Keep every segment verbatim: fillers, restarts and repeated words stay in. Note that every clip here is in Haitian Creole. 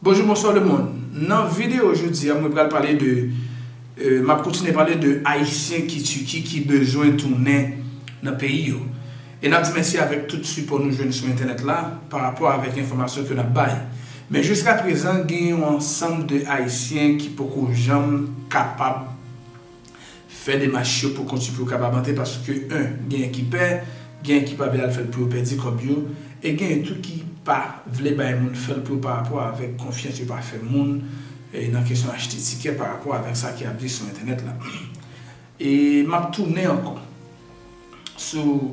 Bonjou, bonswa lemonn. Nan videyo jodi a, mwen pral pale de, euh, m ap kontinye pale de Ayisyen ki Tiki ki bezwen tounen nan peyi yo. E n ap di mèsi avèk tout sipò nou jwenn sou entènèt la pa rapò avèk enfòmasyon ke n ap bay. Men jiska prezan, gen yon ansanm de Ayisyen ki poko janm kapab fè demach yo pou kont yo pou yo kapab antre, paske, en, genyen ki pè, genyen ki pa vle al fè l pou yo pèdi kòb yo, e genyen tou ki pa vle bay moun fè l pou yo pa rapò avèk konfyans yo pa fè moun, e, nan kesyon achte tikè pa rapò avèk sa ki ap di sou entènèt la. E m ap tounen ankò sou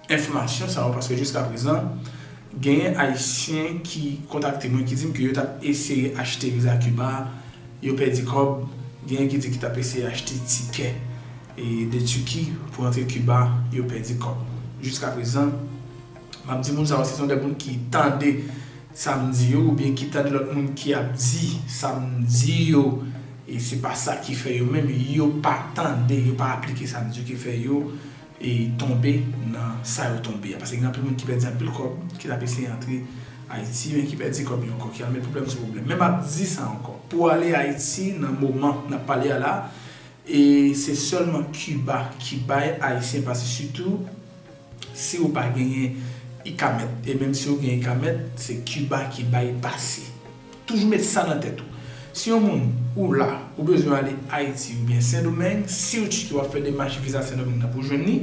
enfòmasyon sa yo, paske jiska prezan, genyen Ayisyen ki kontakte mwen, ki di m ke yo t ap eseye achte viza Kiba, yo pèdi kòb, genyen ki di ki t ap eseye achte tikè, e, de Tiki pou antre Kiba, yo pèdi kòb. Jiska prezan, m ap di moun sa yo, se son de moun ki tande sa m di yo, oubyen ki tande lòt moun ki ap di sa m di yo, e se pa sa ki fè yo menm, yo pa tande, yo pa aplike sa m di yo ki fè yo, e tonbe nan sa yo tonbe a. Paske gen anpil moun ki pèdi anpil kòb, ki t ap eseye antre Ayiti, men ki pèdi kòb yo ankò, ki al met pwoblèm sou pwoblèm. Men m ap di sa ankò, pou ale Ayiti nan moman n ap pale a la, e se sèlman Kiba ki bay Ayisyen pase, sitou si ou pa genyen ikamèt. E menm si ou gen ikamèt, se Kiba ki bay pase. Toujou met sa nan tèt ou. Si yon moun ou la, ou bezwen ale Ayiti oubyen Sendomeng, si ou Tiki w ap fè demach viza Sendomeng nan pou jwenn li,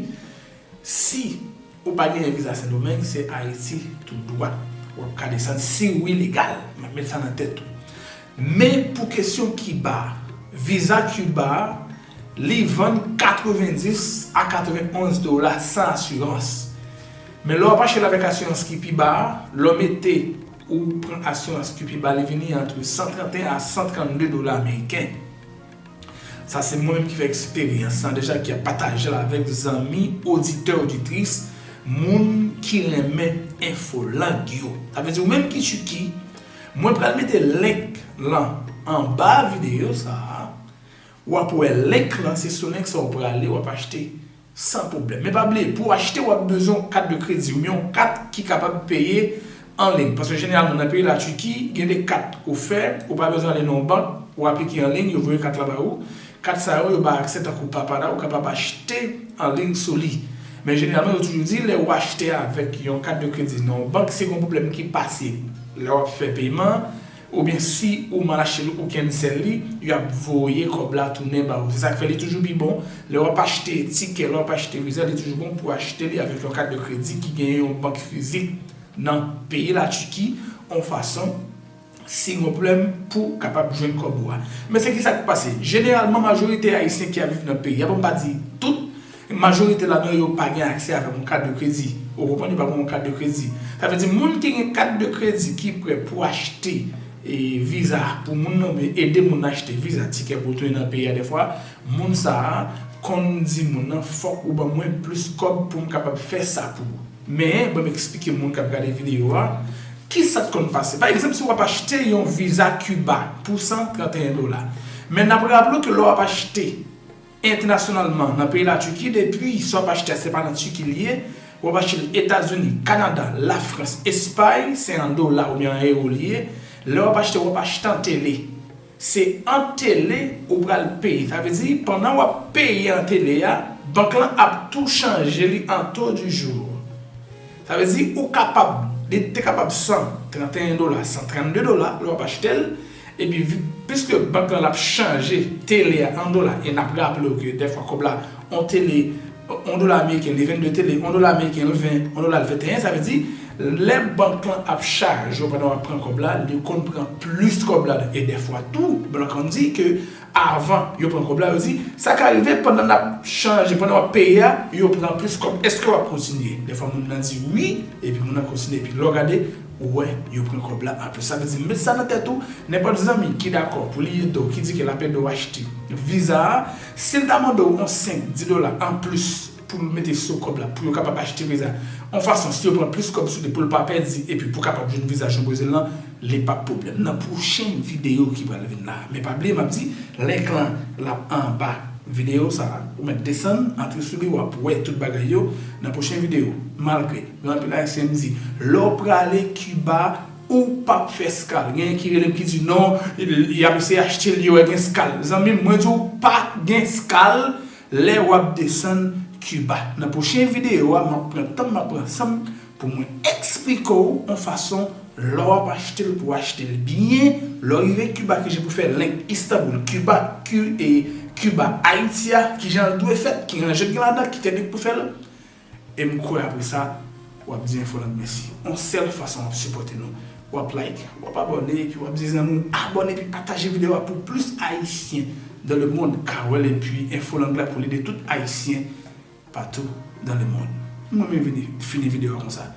si ou pa genyen viza Sendomeng, se Ayiti tou dwat w ap ka desann, si ou ilegal. M ap met sa nan tèt ou. Men pou kesyon Kiba, viza Kiba, li vann katrevendis a katrevenonz dola san asirans. Men lè w ap achte l avèk asirans ki pi ba a, lè w mete ou pran asirans ki pi ba, li vini ant san tranteyen a san trannde dola ameriken. Sa se mwen menm ki fè eksperyans lan deja, ki ap pataje l avèk zanmi, oditè, oditris, moun ki renmen enfo lang yo. Sa vle di ou menm ki Tiki, mwen pral mete link lan anba videyo sa a. W ap wè link lan, se sou link sa w prale, w ap achte san pwoblèm. Men pa bliye, pou w achte, w ap bezwen yon kat de kredi oubyen yon kat ki kapab peye an liy. Paske jeneralman nan peyi la Tiki, gen de kat ofè, ou pa bezwen ale nan yon bank, ou aplike an liy, yo voye kat la ba ou. Kat sa yo, yo ba aksè tankou Papara, ou kapab achte an liy sou li. Men jeneralman, yo toujou di, lè ou achte avèk yon kat de kredi nan yon bank, si gen yon pwoblèm ki pase lè w ap fè peman, oubyen si ou mal achte li, ou cancel li, y ap voye kòb la tounen ba ou. Se sa k fè li toujou pi bon, lè w ap achte tikè, lè w ap achte viza, li toujou bon pou achte li avèk yon kat de kredi ki genyen yon bank fizik nan peyi la Tiki, yon fason, si gen pwoblèm, pou kapab jwenn kòb ou a. Men se ki sa k pase? Jeneralman, majorite Ayisyen ki ap viv nan peyi a, bon, m pa di tout, majorite ladan yo pa gen aksè avèk yon kat de kredi. Ou konprann? Yo pa gen yon kat de kredi. Sa vle di, moun ki gen kat de kredi ki prè pou achte, e, viza pou moun nan, oubyen ede moun achte viza, tikè pou tounen nan peyi a dèfwa, moun sa a konn di moun nan, fòk ou ban mwen plis kòb pou m kapab fè sa pou ou. Men, ban m eksplike moun k ap gade videyo a, ki sa k konn pase. Pa egzanp, si w ap achte yon viza Kiba pou san tranteyen dola, men n ap raple w ke lè w ap achte entènasyonalman nan peyi la Tiki, depi sa w ap achte a, se pa nan Tiki li ye, w ap achte l Etazini, Kanada, Lafrans, Espay, se an dola oubyen an ewo li ye. Lè w ap achte, w ap achte an tele. Se an tele ou pral peye. Sa vle di, pandan w ap peye an tele a, bank lan ap tou chanje li an taux du jour. Sa vle di, ou kapab, li te kapab san tranteyen dola, san trannde dola, lè w ap achte l, epi vi-, piske bank lan ap chanje tele a an dola, e n ap raple w ke dèfwa kòb la, yon tele, yon dola ameriken, li vennde tele, yon dola ameriken, li ven, yon dola, li venteyen, sa vle di, lè bank lan ap chaje w pandan w ap pran kòb la, li konn pran plis kòb ladan. E dèfwa tou, bank lan konn di ke avan yo pran kòb la, yo di, sa ka rive pandan n ap chanje, pandan w ap peye a, yo pran plis kòb. Èske w ap kontinye? Dèfwa moun nan di wi, epi moun nan kontinye, epi lè w gade, ou wè, yo pran kòb la anplis. Sa vle di, met sa nan tèt ou, nenpòt zanmi ki dakò pou li ede w, ki di ke l ap ede w achte viza a, si l ta mande w yon senk, dis dola anplis, pou l mete sou kòb la, pou yo kapab achte viza. Yon fason, si yo pran plis kòb sou li pou l pa pèdi, epi pou kapab jwenn viza jan w bezwen l lan, li p ap pwoblèm. Nan pwochen videyo ki pral vin la. Men pa bliye, m ap di, link lan, l ap anba videyo sa a. Ou mèt desann, antre sou li, w ap wè tout bagay yo nan pwochen videyo. Malgre, gen anpil Ayisyen m di, lè w prale Kiba, ou p ap fè skal. Genyen ki rele m ki di non, y ap eseye achte l, yo wè gen skal. Zanmi m, mwen di w pa gen skal lè w ap desann Kiba. Nan pwochen videyo a, m ap pran tan m, m ap pran san m pou mwen eksplike w yon fason lè w ap achte l pou w achte l byen. Lè w rive Kiba, kijan pou fè link Istanbul, Kiba, Ki- e Kiba, Ayiti a, kijan l dwe fèt, ki ranje l gen ladan, ki teknik pou fè l. E m kwè apre sa, w ap di Enfolang mèsi. Yon sèl fason w ap sipòte nou. W ap like, w ap abòne, epi w ap di zanmi w abòne, epi pataje videyo a pou plis Ayisyen dans le monde ka wè l, epi Enfolang la pou l ede tout Ayisyen partout dans le monde. Mwen menm vini fini videyo a konsa.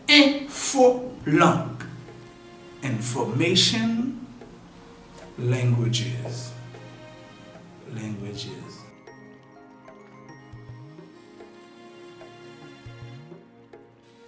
Enfolang. Information, languages. Languages.